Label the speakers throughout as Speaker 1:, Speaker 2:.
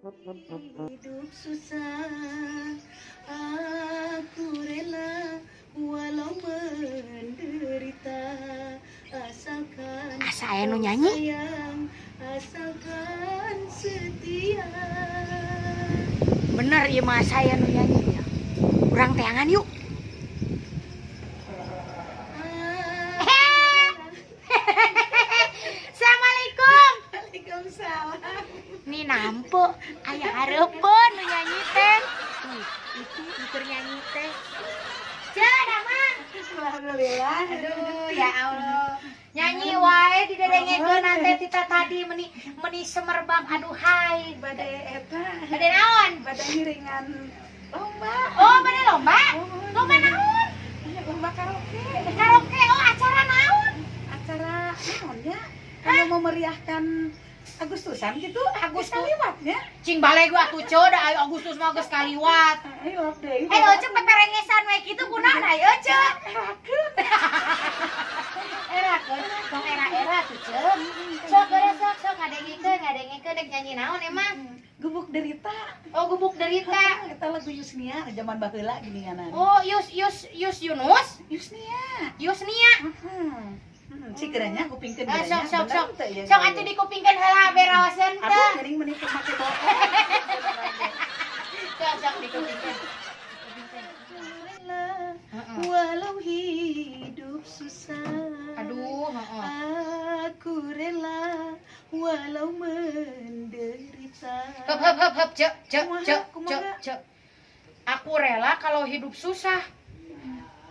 Speaker 1: Hidup susah, aku rela walau menderita, asalkan
Speaker 2: Asa aya nu nyanyi.
Speaker 1: Sayang, asalkan setia.
Speaker 2: Bener ieu mah saya nu nyanyi ya. Urang teangan yuk.
Speaker 1: Aku rela.
Speaker 2: Assalamualaikum.
Speaker 1: Waalaikumsalam.
Speaker 2: Nih nampe aya hareupeun nu nyanyi teh. Tuh, itu nu keur nyanyi teh. Ceu, damang.
Speaker 1: Alhamdulillah.
Speaker 2: Aduh, ya Allah. Nyanyi wae didedengekeun teh tita tadi meni meni semerbak, aduhai.
Speaker 1: Bade eta.
Speaker 2: Bade naon?
Speaker 1: Bade ngiringan lomba.
Speaker 2: Oh, bade lomba? Lomba naon?
Speaker 1: Lomba karaoke.
Speaker 2: Karaoke, oh, acara naon?
Speaker 1: Acara naonnya? Kalau mau meriahkan Agustusan gitu,
Speaker 2: Agustus.
Speaker 1: Kaliwatnya.
Speaker 2: Cing balik gua atuh, Ceu, da ayo Agustus mah geus kaliwat.
Speaker 1: Ayo deui.
Speaker 2: Eh, Ece peperengesan we kitu kunaon ayo, Ece?
Speaker 1: Erakeun.
Speaker 2: Erakeun, tong era-era tuh, Ceu. Sok geura, sok sok ngadengikeun, ngadengikeun dek nyanyi naon emang?
Speaker 1: Gubuk Derita.
Speaker 2: Oh, Gubuk Derita.
Speaker 1: Eta lagu Yusnia zaman baheula geuninganan.
Speaker 2: Oh, Yus Yus Yus Yunus?
Speaker 1: Yusnia.
Speaker 2: Yusnia.
Speaker 1: Heeh. Si geranya kupingkeun
Speaker 2: Eh,
Speaker 1: geranya.
Speaker 2: sok sok sok.
Speaker 1: Bener teu ya,
Speaker 2: Sok atuh dikupingkeun heula beraoseun
Speaker 1: Aduh,
Speaker 2: teh.
Speaker 1: geuning meuni make bohong.
Speaker 2: Sok sok dikupingkeun. Heeh.
Speaker 1: Walau hidup susah.
Speaker 2: Aduh, heeh.
Speaker 1: Aku rela walau menderita.
Speaker 2: Hep hep hep hep, cek cek
Speaker 1: Kumaha,
Speaker 2: cek
Speaker 1: kumaha?
Speaker 2: Cek cek. Aku rela kalau hidup susah.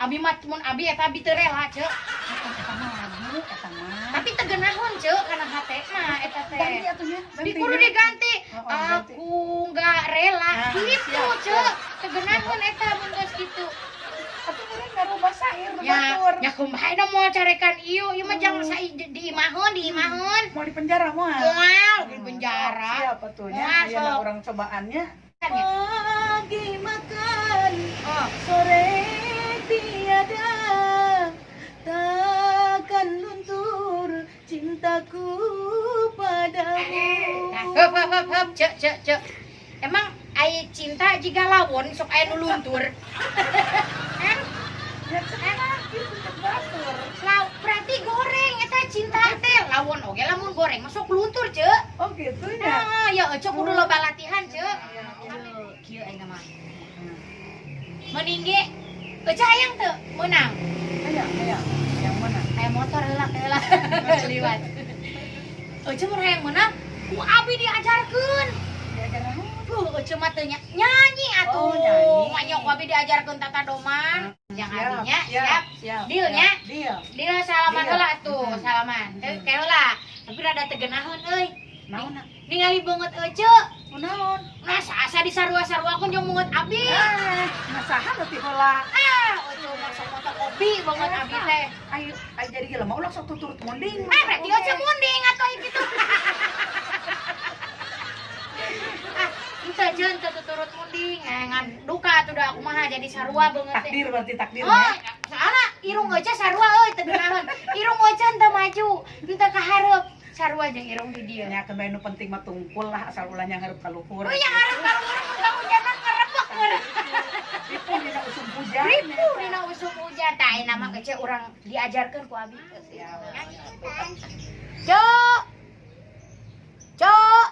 Speaker 2: Abi mah mun abi eta abi teu rela, Cek.
Speaker 1: Eta mah lagu eta mah.
Speaker 2: Tapi teu geunaheun, Cek, kana hate mah eta teh.
Speaker 1: Ganti atuh nya.
Speaker 2: Di kudu diganti.
Speaker 1: Oh, ganti.
Speaker 2: Aku nggak rela
Speaker 1: Ah,
Speaker 2: gitu,
Speaker 1: siap,
Speaker 2: Cek.
Speaker 1: Siap.
Speaker 2: Teu geunaheun eta mun geus kitu.
Speaker 1: Atuh meureun ngarubah sair nu
Speaker 2: Ya,
Speaker 1: batur.
Speaker 2: ya kumaha da moal carekan ieu, ieu mah jangan sai diimaheun, diimaheun.
Speaker 1: Mau di penjara moal?
Speaker 2: Moal di penjara.
Speaker 1: Siap atuh nya.
Speaker 2: Moal,
Speaker 1: Ayeuna
Speaker 2: sok.
Speaker 1: Urang cobaannya.
Speaker 2: Kan ya?
Speaker 1: Pagi makan,
Speaker 2: Oh.
Speaker 1: sore tiada, takkan luntur cintaku padamu.
Speaker 2: Nah, heup heup heup heup, cek cek cek. Emang ai cinta jiga lawon sok aya nu luntur? Hah?
Speaker 1: Ya cenah kitu cek batur.
Speaker 2: Lau, berarti goreng eta cinta teh. Lawon oge lamun goreng masuk luntur, Cek.
Speaker 1: Oh gitu ya.
Speaker 2: Nah, ya Ece kudu loba latihan, Cek. Aduh, kieu aing mah. Mending ge Ece hayang teu meunang?
Speaker 1: Hayang, hayang. Yang mana?
Speaker 2: Aya motor heula heula liwat. Ece mun hayang meunang, ku abi diajarkeun.
Speaker 1: Diajar naon?
Speaker 2: Duh, Ece mah teu nyanyi atuh.
Speaker 1: Oh, nyanyi.
Speaker 2: Manyok ku abi diajarkeun tata doman. Yang
Speaker 1: Siap,
Speaker 2: abinya
Speaker 1: siap,
Speaker 2: siap.
Speaker 1: Siap.
Speaker 2: Dealnya?
Speaker 1: Siap. Deal.
Speaker 2: Deal, salaman
Speaker 1: Deal.
Speaker 2: heula atuh, salaman. Teu ke heula. Tapi rada teu geunaheun euy.
Speaker 1: Naon?
Speaker 2: Ningali beungeut Ece.
Speaker 1: Kunaon?
Speaker 2: Nah, asa disarua-saruakeun jeung beungeut abi.
Speaker 1: Ah, ngasaha nu ti heula?
Speaker 2: Ah, Ece mah sok fotokopi beungeut abi teh.
Speaker 1: Ayo, ayo jadi gila mah ulah sok tuturut munding.
Speaker 2: Ah, berarti Ece munding atuh kitu. Ah, ente jeung teu tuturut munding. Eh, ngan duka atuh da kumaha jadi sarua beungeut teh.
Speaker 1: Takdir berarti takdir
Speaker 2: Oh,
Speaker 1: ya.
Speaker 2: Soalnya irung Ece sarua euy, teu geunaheun. Irung Ece teu maju, teu kahareup. Sarua jeung irung di dieu.
Speaker 1: Nya keun nu penting mah tungkul lah, asal ulah nyanghareup ka luhur.
Speaker 2: Oh, yang hareup ka luhur mun kahujanan ngerebek meureun.
Speaker 1: Ripuh dina usum hujan.
Speaker 2: Ripuh dina usum hujan. Tah, ayeuna mah Ece urang diajarkeun ku abi.
Speaker 1: Siap.
Speaker 2: Cok. Cok.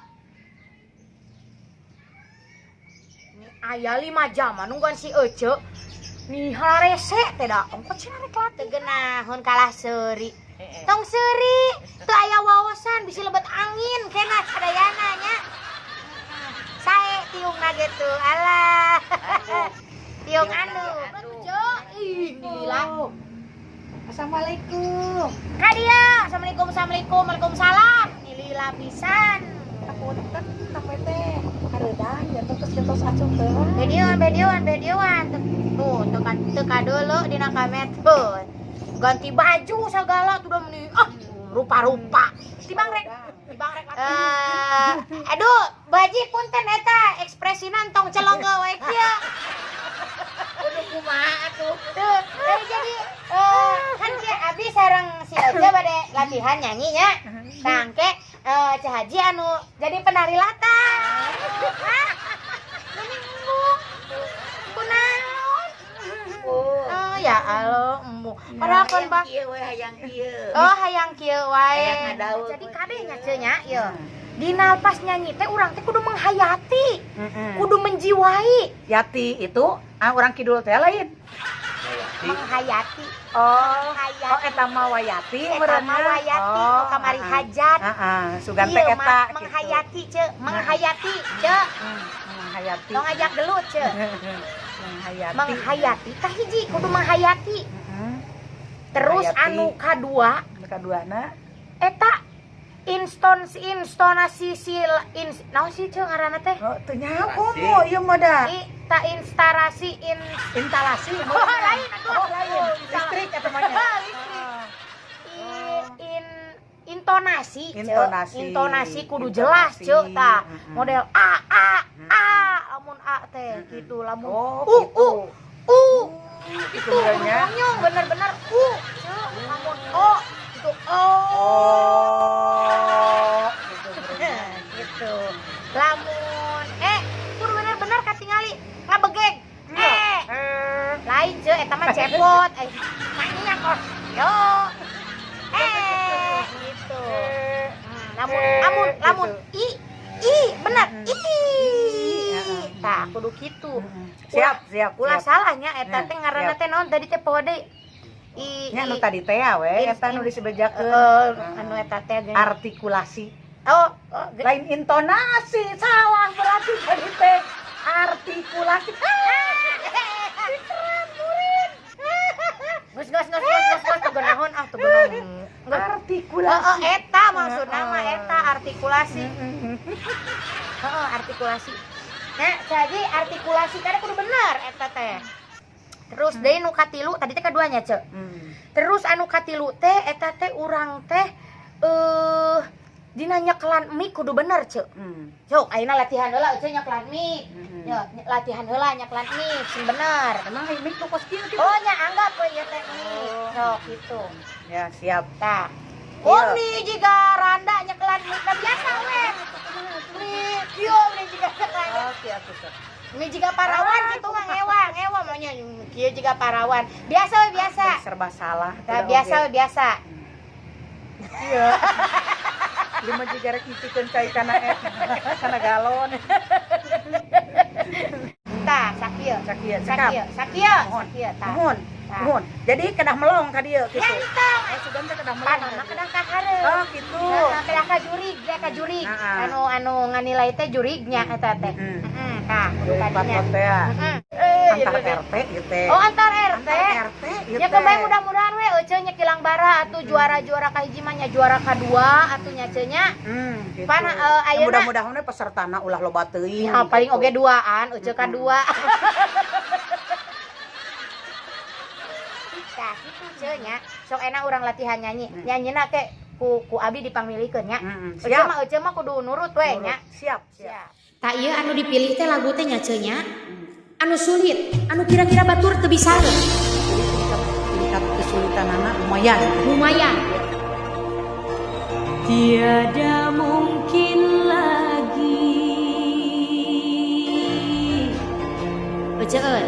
Speaker 2: Ini aya 5 jam nungguan si Ece. Nih harese teh da ongkot cenah rek latih geunaheun kalah seuri. Tong seuri, teu aya wawasan bisi lebet angin kena sadayana nya. Sae tiungna gitu. Alah. Tiung anu. Cok, ih gila.
Speaker 1: Assalamualaikum.
Speaker 2: Ka dieu. Assalamualaikum, assalamualaikum, waalaikumsalam. Nilila pisan.
Speaker 1: Kapunten sampai teh hareudang janten tos gentos acung teh.
Speaker 2: Bedieuan, bedieuan, bedieuan. Tuh, teu teu kadeuleu dina kamet tuh. Ganti baju segala tuh udah meni. Ah, rupa-rupa. Tibang rek, tibang rek. Eh, aduh, baji punten eta ekspresina tong celongge we kieu. Kudu kumaha atuh. Tuh, jadi kan si abi sareng si Oja bade latihan nyanyi nya. Tangke Ceu Haji anu jadi penari latar. Padahal kan bah
Speaker 3: Hayang kieu we, hayang kieu.
Speaker 2: Oh, hayang kieu wae.
Speaker 3: Hayang ngadaul.
Speaker 2: Jadi kabeh nya ce nya ieu. Dina pas nyanyi teh urang teh kudu menghayati, kudu menjiwai,
Speaker 1: Yati itu ah, orang kidul teh lain.
Speaker 2: Menghayati.
Speaker 1: Oh,
Speaker 2: Menghayati.
Speaker 1: oh eta mah wayati
Speaker 2: Eta mah wayati,
Speaker 1: Oh,
Speaker 2: nu kamari hajat.
Speaker 1: Heeh, sugan teh
Speaker 2: Iya,
Speaker 1: eta gitu.
Speaker 2: Menghayati ce, menghayati ce.
Speaker 1: Menghayati.
Speaker 2: Tong ngajak gelut ce.
Speaker 1: Menghayati.
Speaker 2: Menghayati kahiji kudu menghayati. Terus
Speaker 1: Menghayati.
Speaker 2: Anu kadua
Speaker 1: Anu kaduana
Speaker 2: eta instonasi sil ins naon sih ce ngaranna teh?
Speaker 1: Oh, teu nyaho komo ieu mah da.
Speaker 2: I ta instarasi in
Speaker 1: Instalasi.
Speaker 2: Oh, lain atuh.
Speaker 1: Oh, lain. Listrik eta mah nya.
Speaker 2: Listrik. I, in intonasi ce.
Speaker 1: Intonasi.
Speaker 2: Intonasi kudu
Speaker 1: Intonasi.
Speaker 2: Jelas ce tah. Model a a a lamun a teh gitu, lamun
Speaker 1: Oh,
Speaker 2: u
Speaker 1: gitu.
Speaker 2: U u
Speaker 1: Itu
Speaker 2: itu kudu
Speaker 1: benernya.
Speaker 2: monyong bener-bener u ce, lamun o itu o.
Speaker 1: Oh, gitu benernya.
Speaker 2: Gitu, lamun eh kudu bener-bener katingali ngabegeg eh.
Speaker 1: Eh,
Speaker 2: Lain ce, eta mah cepot eh nyanyinya kos yo eh gitu. Lamun
Speaker 1: Eh,
Speaker 2: lamun
Speaker 1: gitu.
Speaker 2: Lamun i i bener i
Speaker 1: Heeh.
Speaker 2: Tah kudu kitu.
Speaker 1: Siap, siap.
Speaker 2: Ulah
Speaker 1: siap.
Speaker 2: Salahnya eta teh ngaranna
Speaker 1: Siap.
Speaker 2: Teh naon tadi teh poho deui i
Speaker 1: Nya nu tadi teh ya we, eta nu disebejakeun.
Speaker 2: Anu eta teh geuning.
Speaker 1: Artikulasi.
Speaker 2: Oh, oh ge-
Speaker 1: Lain intonasi, salah berarti tadi teh artikulasi.
Speaker 2: Geus geus geus geus geus geus teu geunahon ah, teu geunaheun. Geus.
Speaker 1: Artikulasi.
Speaker 2: Oh, eta maksudna mah eta artikulasi. Heeh, artikulasi. Nah, jadi artikulasi karena kudu bener eta teh. Terus deui nu katilu tadi teh kaduanya, Cek. Terus anu katilu teh eta teh urang teh dina nyekelan mic kudu bener, Cek. Sok, ayeuna latihan heula eueuh nyekelan mic. Yo, latihan heula nyekelan mic sing bener.
Speaker 1: Emang mic nu kos kieu gitu?
Speaker 2: Oh, nya anggap we ieu teh mic.
Speaker 1: Oh.
Speaker 2: Sok gitu.
Speaker 1: Ya, siap.
Speaker 2: Tah.
Speaker 1: Iya.
Speaker 2: Oh, nih jika randa nyekelan mic nah biasa we. Nih, kieu nih jika nyekelan.
Speaker 1: Oke, atuh sok.
Speaker 2: Ini jika parawan gitu mah ngewa, ngewa maunya kieu jika parawan. Biasa we biasa.
Speaker 1: Serba salah.
Speaker 2: Tah biasa we biasa.
Speaker 1: Iya. Lima juga rek nyicikeun cai kana eta, kana galon.
Speaker 2: Tah, sakieu.
Speaker 1: Sakieu, cekap.
Speaker 2: Sakieu, sakieu,
Speaker 1: Mohon.
Speaker 2: sakieu tah.
Speaker 1: Mohon.
Speaker 2: Tah.
Speaker 1: Mohon. Jadi kedah melong ka dieu kitu.
Speaker 2: Nyantong.
Speaker 1: Oh, sugan teh kedah melong.
Speaker 2: Panonna kedah ka hareup.
Speaker 1: Oh, gitu.
Speaker 2: Nah, kedah ka jurig, dia ka jurig.
Speaker 1: Heeh.
Speaker 2: Anu anu nganilai teh jurignya eta teh. Heeh, tah, kudu ka dinya.
Speaker 1: Teh ya.
Speaker 2: Heeh.
Speaker 1: Antar RT ieu teh.
Speaker 2: Oh, antar RT.
Speaker 1: Antar RT ieu
Speaker 2: Ya
Speaker 1: teh.
Speaker 2: kebae mudah-mudahan we euceu nya kilang bara atuh juara-juara kahiji mah nya juara kadua atuh nya ceu nya.
Speaker 1: Gitu.
Speaker 2: Pan,
Speaker 1: Ya,
Speaker 2: ayeuna-
Speaker 1: mudah-mudahan we pesertana ulah loba teuing.
Speaker 2: Ya paling
Speaker 1: gitu.
Speaker 2: oge duaan, euceu kadua. Tah kitu ceu nya. Sok enak urang latihan nyanyi. Nyanyina ke ku ku abi dipangmilikeun nya. Euceu
Speaker 1: Siap.
Speaker 2: mah euceu mah kudu nurut we nya.
Speaker 1: Siap, siap.
Speaker 2: Tah ieu anu dipilih teh lagu teh nya ceu nya. Anu sulit, anu kira-kira batur teu bisa.
Speaker 1: Jadi tingkat kesulitanana lumayan.
Speaker 2: Lumayan.
Speaker 4: Tiada mungkin lagi
Speaker 2: Bacaan.